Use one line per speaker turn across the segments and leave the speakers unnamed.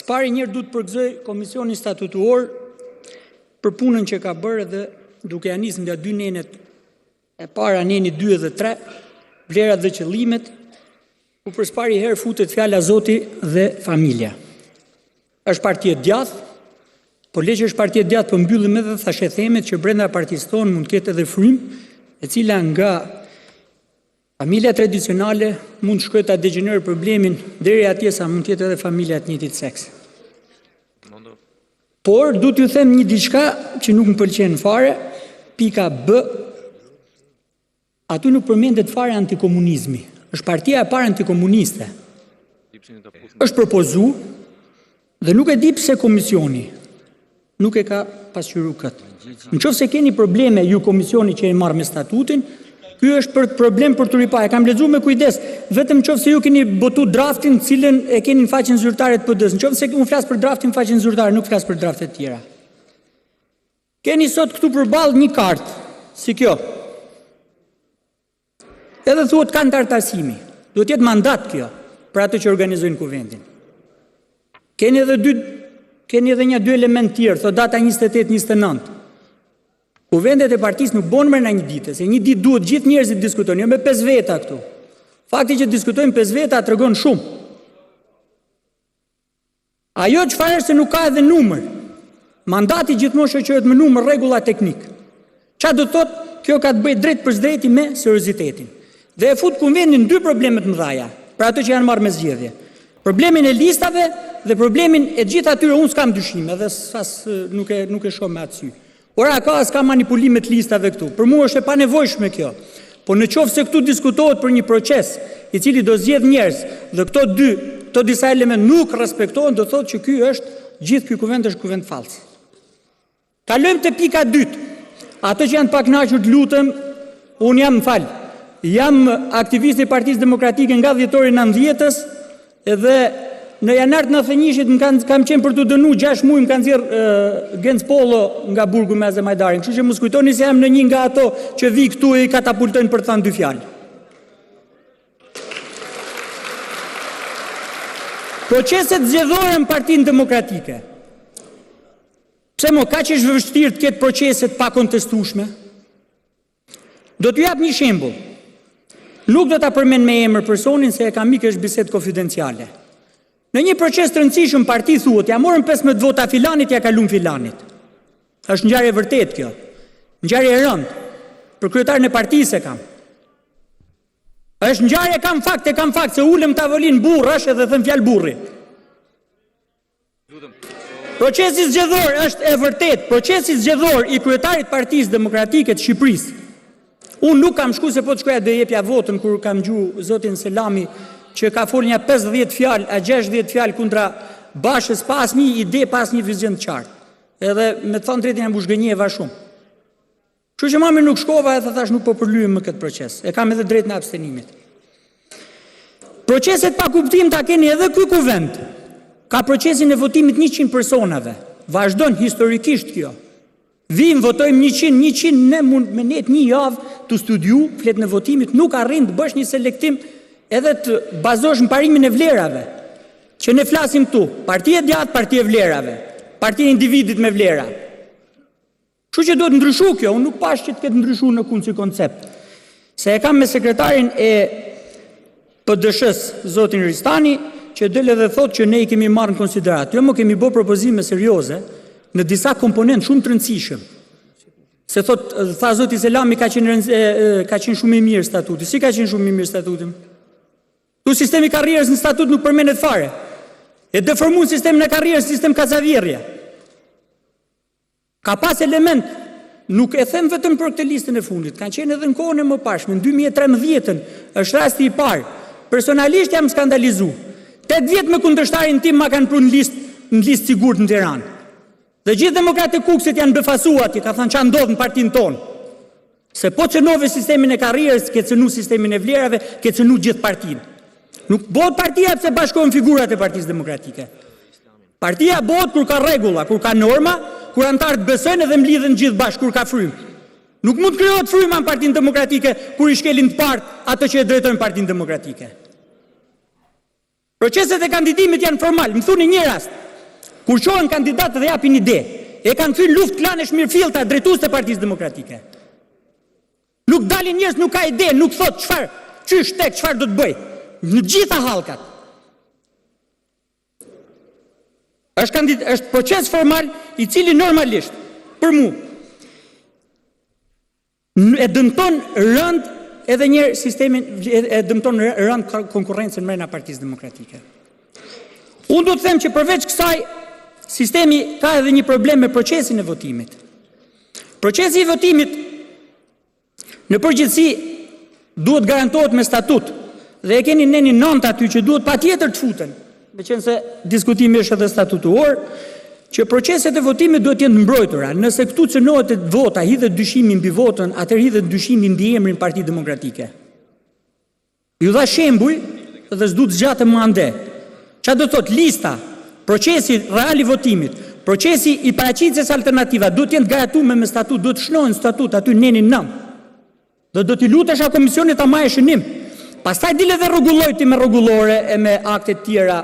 Së pari njëherë du të përgëzoj Komisionin Statutor për punën që ka bërë dhe duke ia nisë nga dy nenet e para, neni 2 dhe 3, vlerat dhe qëllimet, ku për së pari herë futet fjala Zoti dhe familja. Është parti e djathtë, por le që është parti e djathtë, po mbyllim edhe thashethemet që brenda partisë tonë mund të ketë edhe frymë, e cila nga familja tradicionale mund të shkojë ta degjenerojë problemin deri atje sa mund të jetë edhe familja e të njëjtit seks. Por du t'ju them një diçka që nuk më pëlqen fare, pika B, aty nuk përmendet fare antikomunizmi. Është partia e parë antikomuniste. Është propozu dhe nuk e di pse komisioni nuk e ka pasqyru këtë. Në qoftë se keni probleme ju komisioni që e marrë me statutin, ky është për problem për të ripa. E kam lexuar me kujdes, vetëm në qoftë se ju keni botu draftin, të cilën e keni në faqen zyrtare të PD-s. Në qoftë se unë flas për draftin në faqen zyrtare, nuk flas për drafte të tjera. Keni sot këtu përballë një kartë, si kjo. Edhe thuhet kandidatarsimi. Duhet të jetë mandat kjo për atë që organizojnë kuvendin. Keni edhe dy keni edhe një dy element tjerë, thot data 28 29. Kuvendet e partisë nuk bëhen brenda një dite, se një ditë duhet gjithë njerëzit të diskutojnë, jo me pesë veta këtu. Fakti që diskutojnë pesë veta tregon shumë. Ajo çfarë është se nuk ka edhe numër. Mandati gjithmonë shoqërohet me numër, rregulla teknik. Çfarë do të thotë? Kjo ka të bëjë drejt për drejti me seriozitetin. Dhe e fut kuvendin dy probleme të mëdha, për ato që janë marrë me zgjedhje. Problemin e listave dhe problemin e gjithë atyre unë s'kam dyshime dhe as nuk e nuk e shoh me atë sy. Por a ka s'ka manipulime të listave këtu? Për mua është e panevojshme kjo. Po në qoftë se këtu diskutohet për një proces i cili do zgjedh njerëz dhe këto dy, këto disa element nuk respektohen, do thotë që ky është gjithë ky kuvend është kuvend fals. Kalojmë te pika e dytë. Ato që janë pakënaqur të lutem, unë jam, më fal, jam aktivist i Partisë Demokratike nga dhjetori 90-ës edhe në janar të 91-shit më kanë kam qenë për të dënu 6 muaj më kanë nxjerr Genc Pollo nga burgu me Azem Hajdarin. Kështu që mos kujtoni se jam në një nga ato që vi këtu e i katapultojnë për të thënë dy fjalë. Proceset zgjedhore në Partinë Demokratike. Pse mo, kaq është vështirë të ketë procese të pakontestueshme? Do t'ju jap një shembull. Nuk do ta përmend me emër personin se e kam mik është bisedë konfidenciale. Në një proces të rëndësishëm parti thuhet, ja morëm 15 vota filanit, ja kalum filanit. Është ngjarje e vërtetë kjo. Ngjarje e rëndë. Për kryetarin e partisë e kam. Është ngjarje kam fakt, e kam fakt se ulem tavolinë burrash edhe them fjalë burri. Procesi zgjedhor është e vërtet, procesi zgjedhor i kryetarit të Partisë Demokratike të Shqipërisë. Unë nuk kam shku se po të shkoja do jepja votën kur kam gju zotin Selami që ka fol një 50 fjalë a 60 fjalë kundra Bashës pa asnjë ide, pa asnjë vizion të qartë. Edhe me të thënë drejtën jam zhgënjeva shumë. Kështu që mami nuk shkova edhe thash nuk po përlyhem me këtë proces. E kam edhe drejtën e abstenimit. Proceset pa kuptim ta keni edhe ky kuvend. Ka procesin e votimit 100 personave. Vazhdon historikisht kjo. Vim, votojmë 100, 100, ne mund me net një javë të studiu fletën e votimit, nuk arrin të bësh një selektim edhe të bazosh në parimin e vlerave. Që ne flasim këtu, parti e djathtë, parti e vlerave, parti e individit me vlera. Kështu që duhet ndryshu kjo, unë nuk pash që të ketë ndryshu në kund si koncept. Se e kam me sekretarin e PDSH-s, zotin Ristani, që del edhe thotë që ne i kemi marrë në konsideratë. Jo, më kemi bërë propozime serioze në disa komponentë shumë të rëndësishëm. Se thot, tha zoti Selami ka qenë ka qenë shumë i mirë statuti. Si ka qenë shumë i mirë statuti? Tu sistemi i karrierës në statut nuk përmendet fare. E deformuan sistemin e karrierës, sistem kacavjerrje. Ka pas element, nuk e them vetëm për këtë listën e fundit, kanë qenë edhe në kohën e mëparshme, në 2013-ën, është rasti i parë. Personalisht jam skandalizu. 8 vjet me kundërshtarin tim ma kanë pru në listë në listë sigurt në Tiranë. Dhe gjithë demokratët e Kukësit janë befasuar atje, ka thënë çfarë ndodh në partinë tonë. Se po cënove sistemin e karrierës, ke cënu sistemin e vlerave, ke cënu gjithë partinë. Nuk bëhet partia pse bashkohen figurat e Partisë Demokratike. Partia bëhet kur ka rregulla, kur ka norma, kur anëtarët besojnë edhe mblidhen gjithë bashkë kur ka frymë. Nuk mund të krijohet fryma në Partinë Demokratike kur i shkelin të parët ato që e drejtojnë Partinë Demokratike. Proceset e kandidimit janë formal. Më thuni një rast. Kur çohen kandidatët dhe japin ide, e kanë kthy luftë klanesh mirëfillta drejtuesit e Partisë Demokratike. Nuk dalin njerëz, nuk ka ide, nuk thotë çfarë, qysh tek, çfarë do të bëj. Në të gjitha hallkat. Është kandid, është proces formal i cili normalisht për mua e dëmton rënd edhe një herë sistemin e dëmton rënd konkurrencën mrena Partisë Demokratike. Unë do të them që përveç kësaj sistemi ka edhe një problem me procesin e votimit. Procesi i votimit në përgjithësi duhet garantohet me statut dhe e keni nenin 9 aty që duhet patjetër të futen, meqenëse diskutimi është edhe statutuar, që proceset e votimit duhet të jenë të mbrojtura. Nëse këtu cënohet vota, hidhet dyshimi mbi votën, atëherë hidhet dyshimi mbi emrin Parti Demokratike. Ju dha shembuj dhe s'du të zgjatem më ande. Çka do të thotë lista, procesi real i votimit, procesi i paraqitjes alternativa duhet të jenë të garantuar me statut, duhet të shnohen në statut aty nenin 9. Dhe do t'i lutesha komisionit ta marrë shënim. Pastaj dile dhe rregulloj ti me rregullore e me akte të tjera,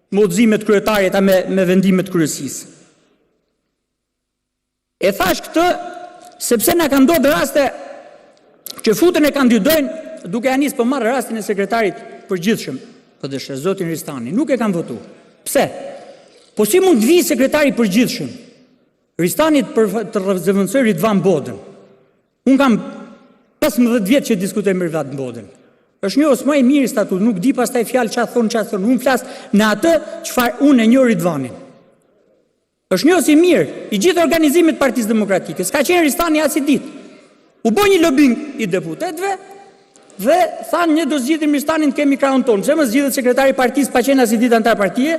me udhëzime të kryetarit a me me vendime të kryesisë. E thash këtë sepse na kanë ndodhur raste që futen e kandidojnë duke ja nis po marr rastin e sekretarit përgjithshëm PDSH, zotin Ristani, nuk e kam votu. Pse? Po si mund të vijë sekretari i përgjithshëm? Ristani të, të zëvendësoj Ridvan Bodën. Unë kam 15 vjet që diskutoj me Ridvan Bodën. Është njohës më i mirë i statut, nuk di pastaj fjalë çfarë thonë, çfarë thonë. Unë flas në atë çfarë unë e njoh Ridvanin. Është njohës i mirë i gjithë organizimit të Partisë Demokratike. S'ka qenë Ristani asnjë ditë. U bë një lobing i deputetëve dhe thanë ne do zgjidhim Ristanin të kemi krahun tonë. Pse më zgjidhet sekretari i partisë pa qenë asnjë ditë antar partie?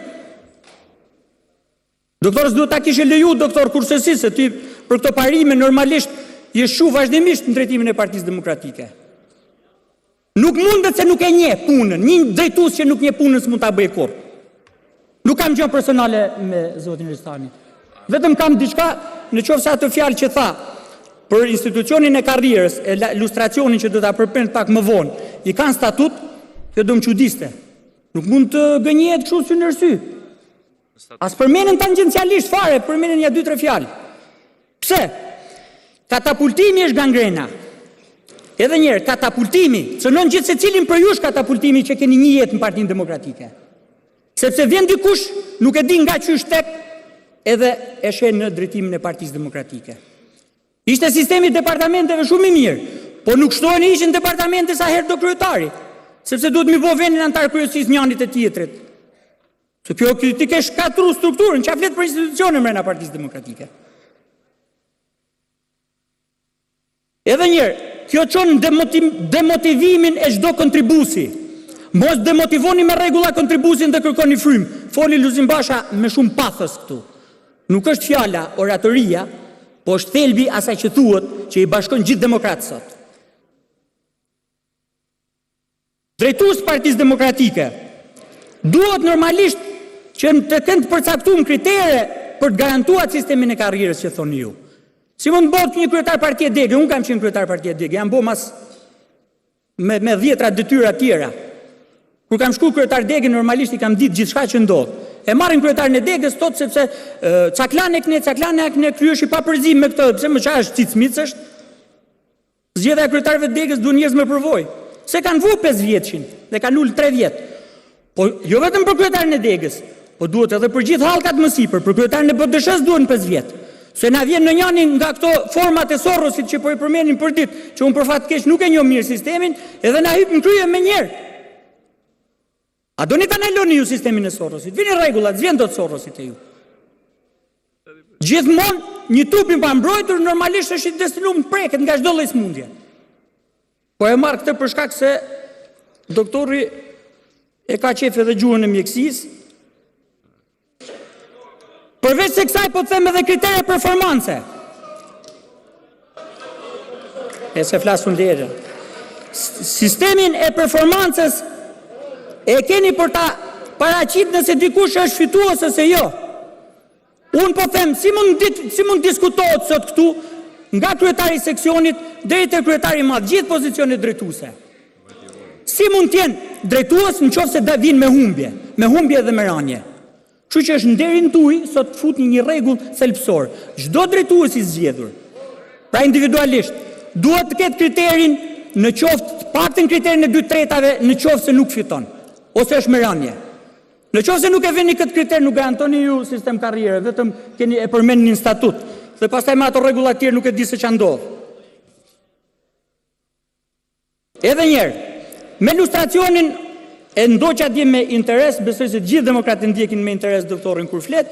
Doktor s'duhet ta kishe leju doktor kurrsesi se ti për këto parime normalisht je shqu vazhdimisht në drejtimin e Partisë Demokratike. Nuk mundet se nuk e njeh punën. Një drejtues që nuk njeh punën s'mund ta bëjë kurrë. Nuk kam gjë personale me zotin Ristani. Vetëm kam diçka në qoftë se atë fjalë që tha për institucionin e karrierës, e lustracionin që do ta përmend pak më vonë, i kanë statut, kjo do më çudiste. Nuk mund të gënjehet kështu sy në sy. As përmenden tangencialisht fare, përmenden ja dy tre fjalë. Pse? Katapultimi është gangrena. Edhe një herë, katapultimi, cënon gjithë secilin prej jush katapultimi që keni një jetë në Partinë Demokratike. Sepse vjen dikush, nuk e di nga qysh tek, edhe e sheh në drejtimin e Partisë Demokratike. Ishte sistemi i departamenteve shumë i mirë, po nuk shtohen e ishin departamente sa herë do kryetari, sepse duhet mi bo vendin antar kryesisë njanit e tjetrit. Se kjo ti ke shkatru strukturën, që flet për institucione mrena Partisë Demokratike. Edhe njëherë, kjo çon demotivimin e çdo kontribusi. Mos demotivoni me rregulla kontribusin dhe kërkoni frymë. Foli Lulzim Basha me shumë pathos këtu. Nuk është fjala oratoria, po është thelbi asaj që thuhet që i bashkon gjithë demokratët sot. Drejtues të Partisë Demokratike duhet normalisht që të kenë të përcaktuar kritere për të garantuar sistemin e karrierës që thoni ju. Si mund të bëhet një kryetar partie dege, unë kam qenë kryetar partie dege, jam bë mas me me dhjetra detyra tjera. Kur kam shku kryetar dege, normalisht i kam ditë gjithçka që ndodh. E marrin kryetarin e degës, thotë sepse ca klane këne, ca klane këne, ky është i papërzim me këtë, pse më qa është cicmic është? Zgjedhja e kryetarëve të degës duhen njerëz me përvojë. Se kanë vu 5 vjeçin dhe kanë ul 3 vjet. Po jo vetëm për kryetarin e degës, po duhet edhe për gjithë hallkat më sipër, për kryetarin e PDSH-s duhen 5 vjet. Se na vjen në njënin nga këto format e Sorosit që po i përmenin për ditë, që unë për fat keq nuk e njoh mirë sistemin, edhe na hyp në krye më njëherë. A doni ta ndaloni ju sistemin e Sorosit? Vini rregullat, s'vjen dot Sorosit e ju. Gjithmonë një trup i pambrojtur normalisht është i destinuar të preket nga çdo lloj sëmundje. Po e marr këtë për shkak se doktori e ka qejf edhe gjuhën e mjekësisë. Përveç se kësaj po të them edhe kritere performance. E se flas unë lere. Sistemin e performancës e keni për ta paraqit nëse dikush është fitues ose jo. Unë po them, si mund, si mund diskutohet sot këtu nga kryetari i seksionit deri te kryetari i madh, gjithë pozicionet drejtuese. Si mund të jenë drejtues në qoftë se da vinë me humbje, me humbje dhe me ranje? Kështu që është nderin tuaj sot të futni një rregull thelbësor. Çdo drejtues i zgjedhur, pra individualisht, duhet të ketë kriterin në qoftë të paktën kriterin e dy tretave në qoftë se nuk fiton ose është me rënie. Në qoftë se nuk e veni këtë kriter, nuk garantoni ju sistem karriere, vetëm keni e përmendni në statut dhe pastaj me ato rregulla të tjerë nuk e di se ça ndodh. Edhe një herë, me lustracionin e ndoqa dje me interes, besoj se të gjithë demokratët e ndjekin me interes doktorin kur flet,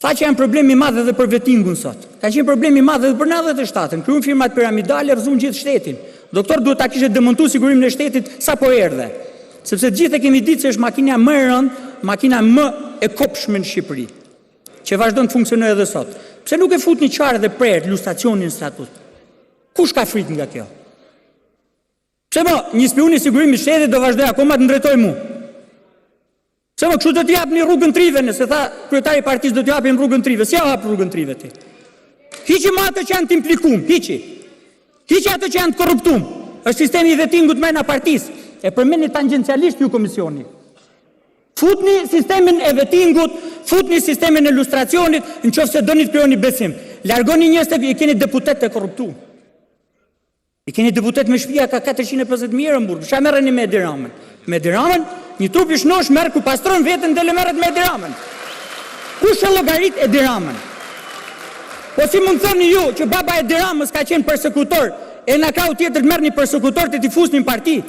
tha që janë problem i madh edhe për vetingun sot. Ka qenë problem i madh edhe për 97-ën, krijuan firmat piramidale, rrëzuan gjithë shtetin. Doktor duhet ta kishe demontuar sigurimin e shtetit sapo erdhe. Sepse të gjithë e kemi ditë se është makina më e rëndë, makina më e kobshme në Shqipëri, që vazhdon të funksionojë edhe sot. Pse nuk e futni qartë dhe prerë lustracionin në statut? Kush ka frikë nga kjo? Pse mo, një spiun i sigurimit të shtetit do vazhdoj akoma të më drejtojë mu? Pse mo, kështu do t'i japni rrugën trive, nëse tha kryetari i partisë do t'i japim rrugën trive, si ja hap rrugën trive ti? Hiqi më ato që janë të implikum, hiqi. Hiqi ato që janë të korruptum. Është sistemi i vetingut mrena partisë. E përmendni tangencialisht ju komisioni. Futni sistemin e vetingut, futni sistemin e lustracionit, në qoftë se doni të krijoni besim. Largoni njerëz të i keni deputetë të korruptuar. I keni deputet me shtëpia ka 450.000 euro në burg. Çfarë merreni me Edi Ramën? Me Edi Ramën, një trup i shnosh merr ku pastron veten dhe le merret me Edi Ramën. Kush e llogarit Edi Ramën? Po si mund thoni ju që baba Edi Ramës ka qenë persekutor e në krahu tjetër të merrni persekutor të t'i fusni në parti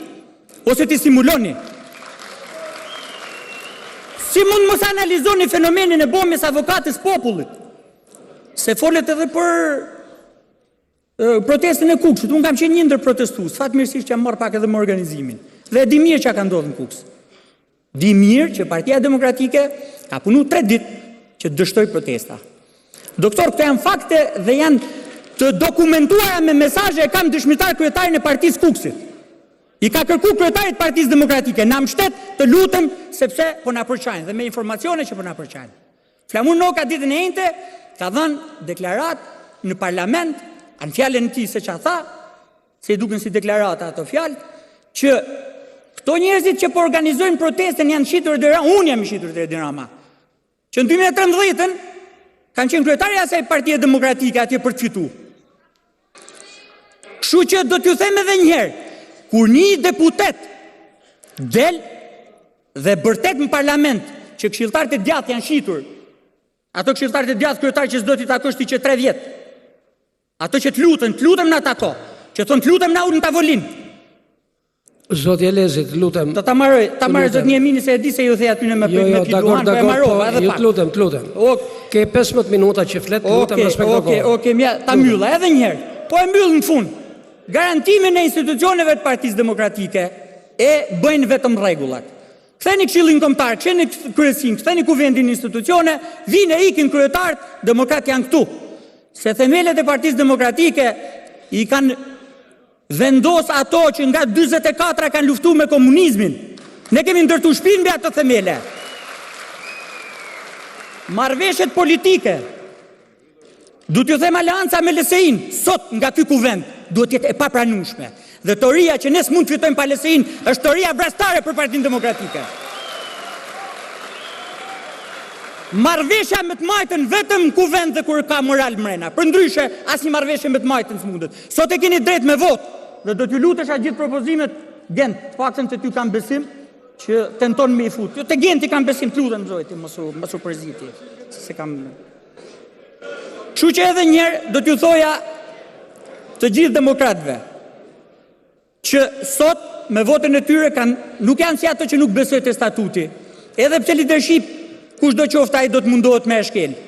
ose t'i simuloni? Si mund mos analizoni fenomenin e bomjes avokates popullit? Se folet edhe për protestën e Kukësit. Unë kam qenë një ndër protestues, fatmirësisht jam marrë pak edhe me organizimin. Dhe e di mirë çka ka ndodhur në Kukës. Di mirë që Partia Demokratike ka punu 3 ditë që të dështoj protesta. Doktor, këto janë fakte dhe janë të dokumentuara me mesazhe, e kam dëshmitar kryetarin e Partisë Kukësit. I ka kërku kryetarit të Partisë Demokratike, na mbështet, të lutem, sepse po na përçajnë dhe me informacione që po na përçajnë. Flamur Noka ditën e enjte ka dhënë deklaratë në parlament, a në fjalën e tij se ça tha, se i duken si deklarata ato fjalë, që këto njerëzit që po organizojnë protestën janë shitur Edi Rama, unë jam i shitur Edi Rama. Që në 2013-ën kam qenë kryetari i asaj Partie Demokratike atje për të fituar. Kështu që do t'ju them edhe një herë, kur një deputet del dhe bërtet në parlament që këshilltarët e djathtë janë shitur, ato këshilltarët e djathtë kryetar që s'do t'i takosh ti që 3 vjet, ato që të luten, të lutem na tako, që thonë të lutem na ul në tavolinë.
Zoti Elezi, të lutem.
Do ta marroj, ta marroj zotni Emini se e di se ju the aty në me
Jo,
me
jo,
pi
dakor,
duhan, po e
dakor,
marrova
po,
edhe
ju
pak.
të lutem, të lutem. Ke 15 minuta që flet, të lutem
Okej,
respekto
okej,
kohën.
okej, mja, ta mbylla edhe një herë. Po e mbyll në fund. Garantimin e institucioneve të Partisë Demokratike e bëjnë vetëm rregullat. Ktheni Këshillin Kombëtar, ktheni kryesinë, ktheni kuvendin në institucione, vinë e ikin kryetarët, demokratë janë këtu. Se themelet e Partisë Demokratike i kanë vendos ato që nga 44 kanë luftuar me komunizmin. Ne kemi ndërtuar shtëpinë mbi ato themele. Marrëveshjet politike. Du t'ju them aleanca me LSI-n sot nga ky kuvend duhet të jetë e papranueshme. Dhe teoria që ne s'mund të fitojmë pa LSI-n është teoria vrastare për Partinë Demokratike. Marrëveshja me të majtën vetëm në kuvend dhe kur ka moral mrena. Përndryshe, asnjë marrëveshje me të majtën s'mundet. Sot e keni drejt me votë dhe do t'ju lutesha gjithë propozimet, Gent, të paktën te ty kam besim që tenton me i fut. Jo, te Genti kam besim, të lutem zoti, mos u përziti, se se kam. Kështu që edhe një herë do t'ju thoja të gjithë demokratëve që sot me votën e tyre nuk janë si ato që nuk besojnë te statuti. Edhe pse leadership, kush do qoftë ai do të mundohet me e shkel.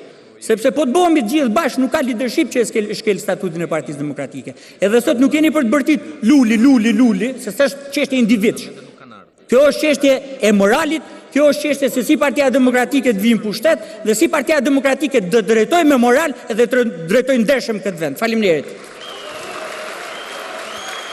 Sepse po të bëhemi të gjithë bashkë, nuk ka leadership që e shkel statutin e Partisë Demokratike. Edhe sot nuk jeni për të bërtit Luli, Luli, Luli, se s'është çështje individësh. Kjo është çështje e moralit, kjo është çështje se si Partia Demokratike të vijë në pushtet dhe si Partia Demokratike të drejtojë me moral dhe të drejtojë ndershëm këtë vend. Faleminderit.